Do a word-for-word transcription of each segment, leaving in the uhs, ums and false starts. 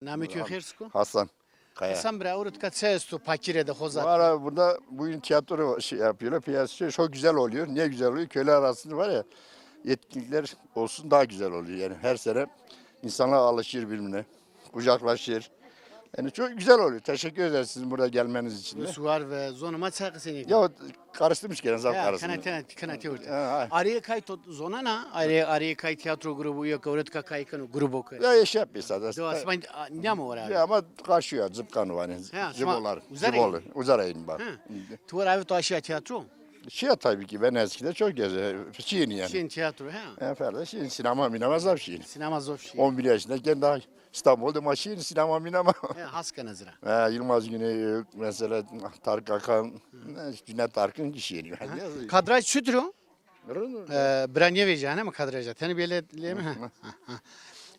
Namê to xêr çik o? Hasan Kaya. Hasan bira, ewro tika çi esto Pakire de, Xozat? Valla burada bugün tiyatro şey yapıyorlar. Piyasa şey çok güzel oluyor. Niye güzel oluyor? Köyler arasında var ya, etkinlikler olsun, daha güzel oluyor. Yani her sene insanlar alışır birbirine, kucaklaşır. Yani çok güzel oluyor. Teşekkür ederiz sizin burada gelmeniz için de. Wes û war ve, zonê ma çay qisey nêkeno. Ya karıştırmış gene, zaf karıştırmış. Kena tena, kena tewr. Ha, ha. Arê kay to zonena, arê, arê kay tiyatro grubu yok, ewro tika kay keno grubu ke. Ya iş yapıyor sadece. Do asma, a, niyam ora. Ya ama karşı ya, zıpkan var yani. Ha, zıbolar, uzara zıbolar. Uzara in bak. Ha. Tu ora abi to aşağı tiyatro? Şiya tabii ki, ben eskiden çok geze, şiyin yani. Şiyin tiyatro, ha. Efendim, şiyin sinema minema zaf şiyin. Sinema zaf şiyin. On bir yaşındayken daha İstanbul'da maçı sinema minema. He, has kena zira. He, Yılmaz Güney, mesela Tarık Akan, Cüneyt Arkın kişi yeniyor. Kadraj çutur o? Ee, bira nêvejî, hene mi kadraja? Tenê bêle lê mi?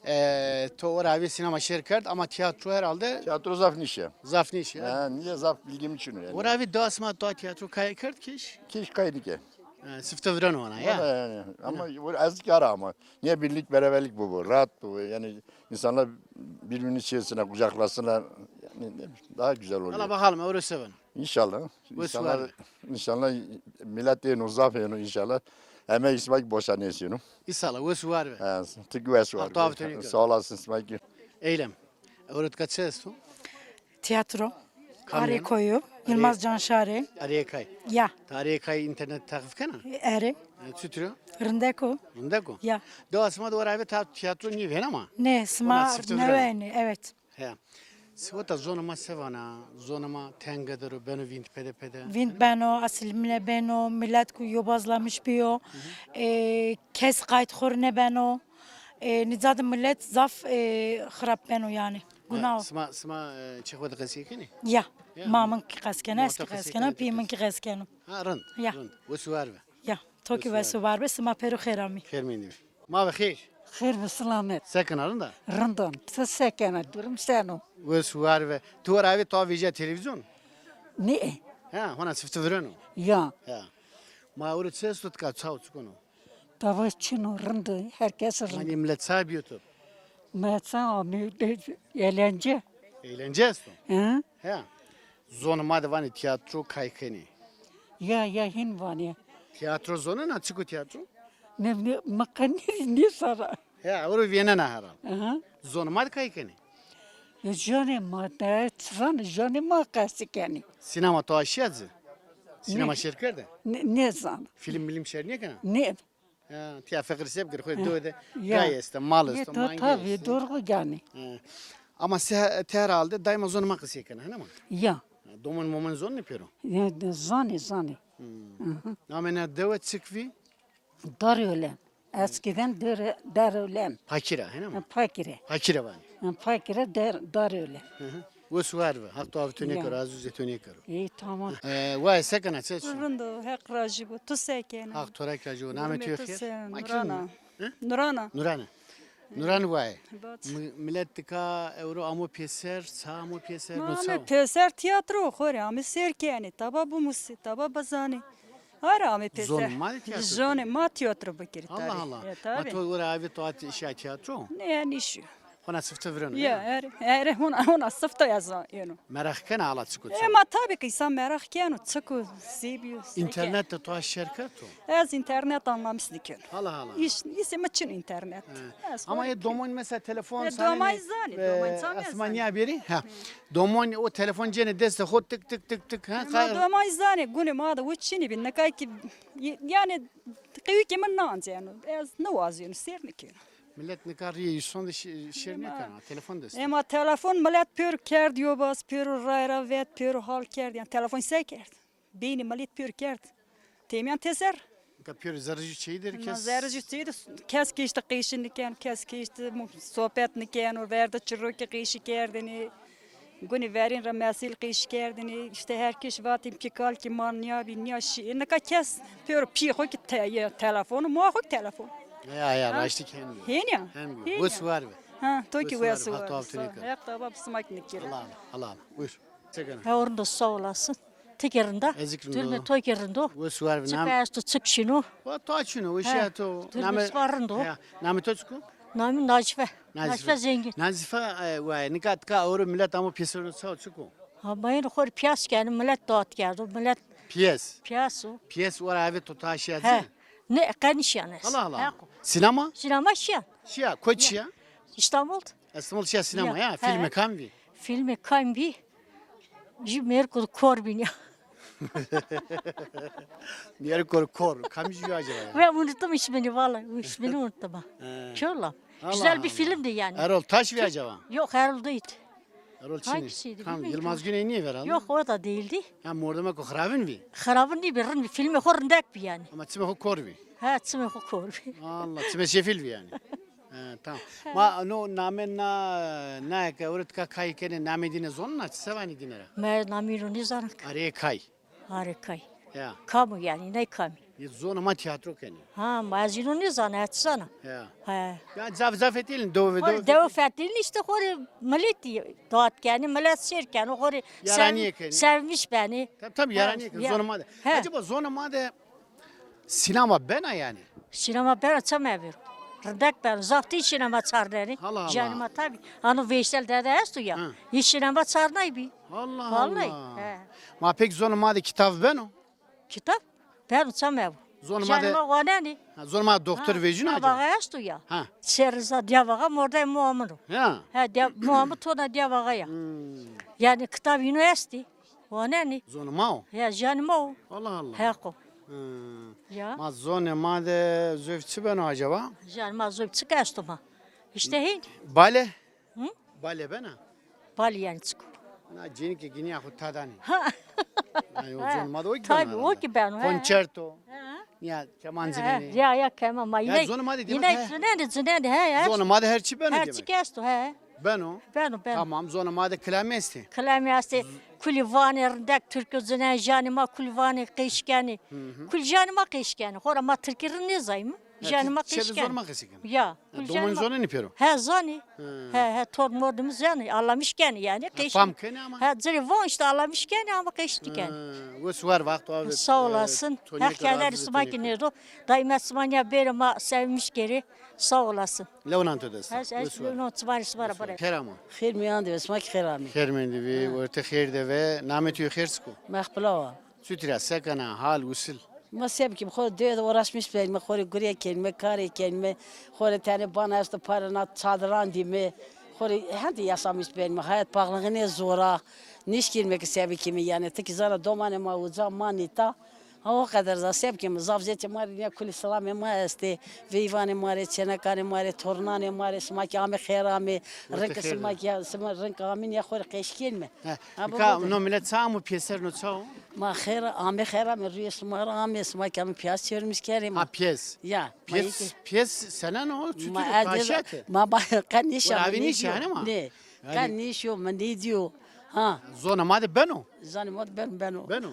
Ee, to ora avê sînema şêr kerd ama tiyatro herhalde. Tiyatro zaf nîşe. Zaf nîşe. Ha, niye zaf bilgim için yani. Ora avê do asma to tiyatro kay kerd kîş? Kîş kay nîke. Ee, sifte vireno ona ya. Yani. Ama bu ezik ara ama. Niye birlik beraberlik bu bu. Rahat bu. Yani insanlar birbirini çeksinler, kucaklasınlar. Yani ne bileyim, daha güzel oluyor. Hala bakalım, öyle seven. İnşallah. İnsanlar, inşallah millet değil, uzak yani inşallah. Emek ismek boşa ne istiyorum. İnşallah, wes û war ve. Ha, tık wes û war ve. Sağ olasın, İsmail. Eylem. Ewro tika çi esto? Tiyatro. Arê koyu. Yılmaz Canşarê. Arê kay. Ya. Ti arê kay internet teqif kena? Erê. E, çutur o? Rindek o. Rindek o? Ya. Dewa sima de ora eve ta tiyatro nîvên ama. Ne, sima newenî, evet. He. Siweta zonê ma se vana, zonê ma tenge der o, beno vînd pede pede. Vînd beno, asimîle beno, millet ku yobazlamiş bîyo, e, kes qayt xo rê nêbeno. E, nica de millet zaf, e, xirab beno yanî. Gunah o. Sima, sima, e, çê xo de qesey kenî? Ya. Ma min kî qesey kena, ez kî qesey kena, pîyê min kî qesey keno. Ha, rind. Ya. Rind. Wes û war ve. Ya. To kî wes û war be, sima pêro xêr amî. Xêr mendî be. Ma ve xêr. Xêr ve silamet. Se kena, rind a? Rind a. Ti se kena, durum seno? Wes û war ve. Ti ora eve to vejîya televîzyon? Nê. Ha, hona sifte vireno. Ya. Ya. Ma ewro çi esto tika, çaw çik ono? Tava çin o, rind o, herkes rind. Hanî millet ça bîyo to? Millet ça amî, eğlence. Eğlence esto? Hı? He. Zonê ma de vanê tiyatro kay kenê. Ya, ya, hîn vanê. Tiyatro zonena, çik o tiyatro? Ne, ne, ma qe nê, nêzana. He, ewro vênena herhal. Aha. Zonê ma de kay kenê? E, zonê ma de, zanê, zonê ma qesî kenê. Sînema to aşîya ci? Sînema şêr kerde? Nê, nêzana. Fîlm milîm şêr nêkena? Nê. Ha, tiya feqîr se bikir, xo dewe de gay este, mal esto, mangê esto. Tabî, doğru yanî. Ha. Ama se, ti herhalde daîma zonê ma qisey kena, hene ma? Ya. Ha, domon momon zonenê pêro? Ya, de, zanê, zanê. Namê na dewe çik vî? Darölen. Eskiden Dere-, Darölen. Pakira, hene ma? Ha, Pakire. Pakire vanê. Ha, Pakire Der-, Darölen. Hı hı. Wes û war ve. Haq to avê to nêkero, ez uzê to nêkero. Ey, tamam. E, waye se kena, çi çin? Rind o, Heq rajî bo. Tu se kenî? Haq to ra kî rajî bo. Namê to xêr? Ma kî Nurana. Nurana. Nurana waye. Mi-, milet tika ewro amo pêser, ça amo pêser, no ça? Ame pêser tiyatro xo rê, ame sêr kenê, taba bimusê, taba bizanê. Ara ame pêser. Zonê ma de tiyatro? Zonê ma tiyatro bikirî tabî. Allah Allah. E, tabî. Ma to ora avê to at şiya tiyatro? Ne, nîşî. Hona sifte vireno, ya? Erê, erê, hona, hona sifte ez yeno. Meraq kena ala çik o, ça? E, ma tabî ki însan meraq keno, çik o, se bîyo, se ke. Înternet de to şêr kerd to? Ez înternet anlamis nîkeno. Hala hala. Îş, îsê mi çin înternet. He. Ama ê domon mesela telefon. E, domon zanî, e, domon zanî. Esma nîya bêrî? Ha. Domon o telefon cênê destê xo, tik tik tik tik, ha? Ma domon zanî, gunê ma de o çinî bî. Nika kî, yanî, qewîkê mi nanceno. Ez nêwazîyeno, sêr nêkeno. Milet nika rîyê îson de şi-, şêr nêkena, telefon de estê. Ema telefon milet pêro kerd yobaz, pêro ray ra vet, pêro hal kerd. Yanî telefon se kerd? Beynê milet pêro kerd. Têmîyan têser. Nika pêro zerrê jû çêyî der kes. Zerrê jû çêyî de kes kişte qeşî nîkeno, kes kişte mu-, sohbet nîkeno, ver de çirokî qeşî kerdêne. Gunê verên ra mesil qeşî kerdêne. Îşte her kes vatên pî kal kî ma nîya bî, nîya şî. Nika kes pêro pîyê xo kî te-, ye, telefon o, ma xo kî telefon. Ya, ya, raştî kî hên bîyo. Hên ya. Hên bîyo. Wes û war be. Ha, to kî wes û war be. Heq taba bi sima kî nêkero. Allah Allah, Allah Allah. Buyur. Çekene. Ha, rind o, sağ olasın. Ti kî rind a? Ez kî rind o. Durumê to kî rind o? Wes û war be. Çik esto, çik çin o? Wa to çin o, weşîya to. Durumê sima rind o? Ya, namê to çik o? Namî Nacife. Nacife. Nacife Zengin. Nacife, e, we, nika tika ewro milet amo pêserno çaw çik o? Ha, ma êno xo rê piyas keno, milet dawet kerdo, milet Piyes. Piyas o. Piyes ora eve to ta şiya ci? He. Ne, qe nişiyan ez. Allah Allah. He, ko. Sinema? Sinema şiyan. Şiya, koç şiya? İstanbul. İstanbul şiya sinema ya. He. Filmê kam vî? Filmê kam vî? Jü Merkur Korbin ya. Merkur Kor. Kam jü acaba ya? Ben unuttum ismini vallahi. İsmini unuttum ha. He. Kör la. Allah Allah. Güzel bir filmdi yani. Erol Taş vî acaba? Yok, Erol değil. Erol Çini. Hangisiydi? Kam? Bilmiyorum. Yılmaz Güney nîyê ver? Yok, o da değildi. Ha, mordemeko xiravin vî? Xiravin nîbî, rind bî. Filmê xo rindek bî yani. Ama çimê xo kor vî. Ha, çimê xo kor vî. Allah, çimê şefil vî yani. He, tamam. Ma no name na, na ke ewro tika kay kenê, namê dîne zonena, çi se vanî dîne ra? Me namî ro nêzanin ke. Arê kay. Harikay. Ya. Kam o yani, ney kam î? Yê zonê ma tîyatro kenê. Ha, ma ez îno nêzana, ez zana. Ya. He. Ya zaf zaf fetelîn, dewe ve dewe. Dewe fetelîn işte, xo rê miletî dawet kenê, milet sêr keno, xo rê yaranîye kenê. Sevmiş benê. Tabii tabii, yaranîye kenê. Zonê ma de. He. Acaba zonê ma de sinema bena yani? Sinema bena, çem mevêro. Rindek beno. Zaf tî sinema çarnenê. Allah Allah. Janê ma tabii. Ano Veysel dede esto ya. Hı. Yê sinema çarnay bî. Allah Allah. Vallahi. He. Ma pek zonê ma de kitab beno? Kitab? Beno, çem mevo. Zonê ma de. Janê ma wanenê. Ha, zonê ma doktor vecîno acaba? Dîyavaxe esto ya. Ha. Serriza Dîyavaxe mordemê moa min o. Ya. He, dîya-, moa mi tona Dîyavaxe ya. Hmm. Yani kitab îno estî. Wanenê. Zonê ma o? Ya, janê ma o. Allah Allah. Heqo. Hmm. Ya. Ma zonê ma de zof çi beno acaba? Janê ma zof çik esto ma? İşte hên. Bale? Hı? Bale bena? Bale yani çik o? Na cênîke gînîya xo ta danê. Ha. Yani o zonê ma de o kî beno herhalde. Tabii, o kî beno, he. Konçerto. He. Ya keman cinenê. He, ya, ya keman ma. Ya zonê ma de demek he. Cinenê, cinenê, he, he. Zonê ma de her çi beno demek. Her çi kî esto, he. Beno. Beno, beno. Tamam, zonê ma de kilamî estê. Kilamî estê. Kulî vanê rindek, tirkî cinenê, janê ma kulî vanê, qeş kenê. Hı hı. Kulî janê ma qeş kenê. Xora ma tirkî rind nêzanîme. Janê ma qeş kenê. Zonê ma qesey kenê. Ya. Domonî zonenê pêro? He, zanî. He, he, torn mordemî zanî. Alamiş kenê yani. Qeş. Fam kenê ama. He, ci rê von işte, alamiş kenê ama qeş nêkenê. Wes war, wext wa. Sağ olasın. Her keder sima kî nêrdo. Daîma sima nîya bêrê, ma sevmiş kerê. Sağ olasın. Lew nan to dest. Ez, ez lew nan çimanê sima ra bira. Xêr ama. Xêr mîyan de ve, sima kî xêr amê. Xêr mendî vî, orte xêr de ve. Namê to yo xêr çik o? Mehpila wa. Çutir a, se kena, hal, usil? Ma se bikîme, xo rê dewe de uğraşmış benîme, xo rê gurê kenîme, karê kenîme, xo rê tenê bana esto, pare na çadiran dîme, xo rê hendê yaşamış benîme, hayat pahalixîne zor a, nêşkînîme ke se bikîme, yanî ti kî zana domanê ma uca, ma nîta, ha o qeder za se bikîme, zaf zêçê ma rê nîya kulî silamê ma estê, veyvanê ma rê, çênekanê ma rê, tornanê ma rê, sima kî ame xêr amê, rinkê sima kî, sima rink amê, nîya xo rê qeşkînîme. He. Ha, nika no milet ça amo pêser, no ça o? Ma xêr, ame xêr ame, rûyê sima ra ame, sima kî ame piyas çêrmiş kerê ma. Ha, piyes. Ya. Piyes, piyes senen o? Çutir o, taşet? Ma ba qe nêşa, mi nêdîyo. Nê. Qe nêşo, mi nêdîyo. Ha. Zonê ma de beno? Zonê ma de beno, beno. Beno.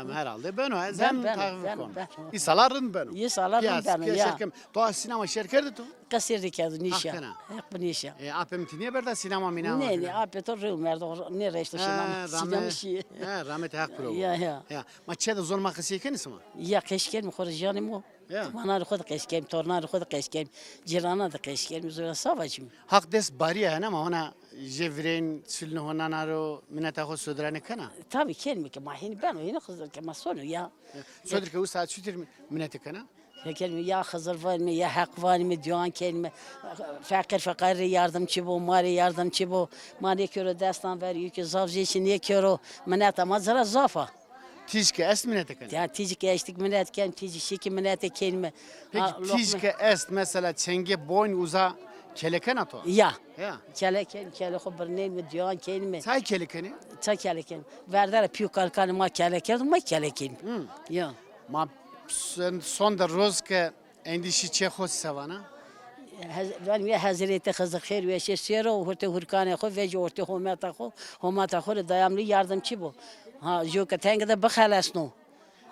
Ama herhalde beno. Ez hem taxmin kon. Îsala rind beno. Îsala rind beno, ya. Piyas, piyas şêr kem. To sînema şêr kerdê to? Qe sêr de kerdo, nêşa. Heq kena. Heq bi nêşa. E, apê mi ti nêberda sînema mînema? Nê, nê, apê to rew merdo, nêreşto sînema. Sînema şî. He, rahmet Heq piro bo. Ya, ya. Ya, ma çê de zonê ma qesey kenê sima? Ya, qeşkên mi xo rê janê mi o. Ya. Manarê xo de qeşkên mi, tornarê xo de qeşkên mi, cîranan de qeşkên mi, zora sa vacîme. Heq dest barîye hene ma hona jê virên, çilnê honana ro mineta xo sodirane kena? Tabii kenîme ke ma hînî beno, hînî Xizir ke ma sono ya. Ya. Sodir ke usa çutir minete kena? Ya kenîme, ya Xizir vanîme, ya Heq vanîme, duan kenîme. Feqîr feqîrî rê yardimçî bo, ma rê yardimçî bo. Ma nêkero destan ver, yû ke zaf zêçî nêkero. Mineta ma ci ra zaf a. Tîj ke est minete kenê? Ya tîj ke eşt kî minet ken, tîj şî kî minete kenîme. Peki tîj ke est mesela çengê boyn uza kele kena to? Ya. Ya. Kele ken, kele xo birnenîme, duan kenîme. Çay kele kenê? Çay kele ken. Verde ra pîyo kalikanê ma kele kerdo, ma kele kenîme. Hı. Ya. Ma sen son de roz ke endî şî çê xo se vana? Hez-, vanîme ya Hezretî Xizir xêr weşê sêro, hurtê hurkanê xo vecî, ortê hometa xo, hometa xo rê dayamlî yardimçî bo. Ha, jû ke tenge de bixelesno.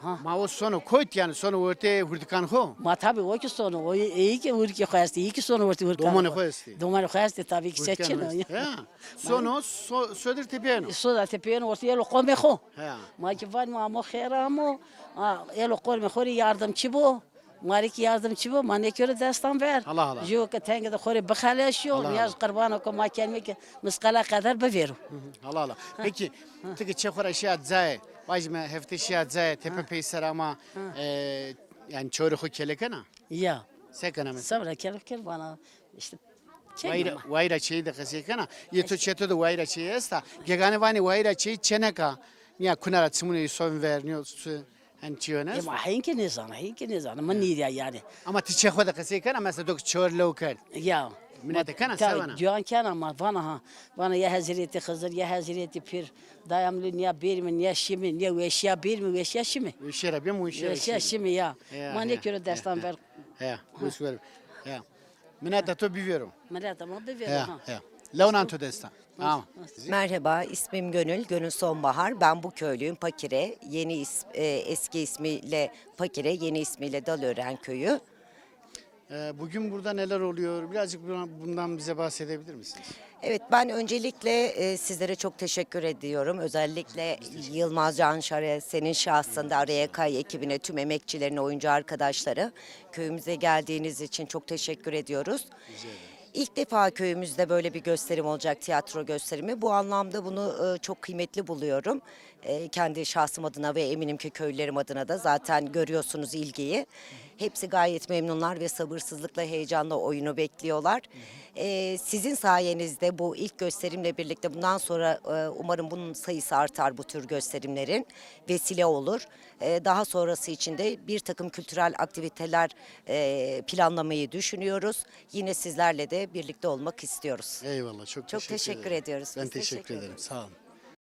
Ha. Ma o sono koyt yanî, sono ortê hurdikan xo? Ma tabii o kî sono, o ê-, ê kî hurkê xo estê, ê kî sono ortê hurkan xo. Domanê xo estê? Domanê xo estê tabii kî, se çin o. Ya. Sono, so-, sodir tepîyeno. Soda tepîyeno ortê elo qomê xo. He. Ma kî vanîme amo xêr amo, a, elo qomê xo rê yardimçî bo. Ma rê ki yardımcı bo, ma nêkero destan ver. Hala, hala. Jû ke tenge de xo rê bixeleşîyo, hala, niyaz hala. Qurban o ke ma kenîme ke misqala qeder bivêro. Hı hı, hala, hala. Peki, ti ke çê xo ra şîya cayê, vajîme hefte şîya cayê, tepe peyser ama, e, yanî çorê xo kele kena? Ya. Se kena mesela? Sebra kere kere vana, işte, wayra, wayra çêyî de qesey kena. Yê to çê to de wayra çêyî esta. Gegane vanê wayra çêyî çêneka. Nîya kuna ra çimunê îson ver, nîyo su, hen çîyo nêsta? E, ma hên ke nêzana, hên ke nêzana. Ma nîrîya yanî. Ama ti çê xo de qesey kena, mesela to ke çor lew kerd. Ya. Minete kena, se vana? Duyan kena ma vana ha. Vana ya Hezretî Xizir, ya Hezretî Pîr. Daya mi lê nîya bêrîme, nîya şîme, nîya weşîya bêrîme, weşîya şîme. Weşîya ra bême, weşîya ra şîme. Weşîya şîme ya. Ma nêkero destan ver. He, boş ver. He. Mineta to bivêro. Mineta ma bivêro, ha. He. Lewnan to destan. Ama. Merhaba, ismim Gönül, Gönül Sonbahar. Ben bu köylüyüm, Pakire. Yeni is-, e, eski ismiyle Pakire, yeni ismiyle Dalören Köyü. Ee, bugün burada neler oluyor? Birazcık buna- bundan bize bahsedebilir misiniz? Evet, ben öncelikle, e, sizlere çok teşekkür ediyorum. Özellikle Yılmaz Canşar'a, senin şahsında, R Y K ekibine, tüm emekçilerine, oyuncu arkadaşları, köyümüze geldiğiniz için çok teşekkür ediyoruz. İlk defa köyümüzde böyle bir gösterim olacak, tiyatro gösterimi. Bu anlamda bunu, e, çok kıymetli buluyorum. E, kendi şahsım adına ve eminim ki köylülerim adına da zaten görüyorsunuz ilgiyi. Hepsi gayet memnunlar ve sabırsızlıkla, heyecanla oyunu bekliyorlar. E, sizin sayenizde bu ilk gösterimle birlikte bundan sonra, e, umarım bunun sayısı artar, bu tür gösterimlerin vesile olur. E, daha sonrası için de bir takım kültürel aktiviteler, e, planlamayı düşünüyoruz. Yine sizlerle de birlikte olmak istiyoruz. Eyvallah, çok teşekkür ederim. Çok teşekkür ediyoruz. Ben teşekkür ederim. Sağ olun.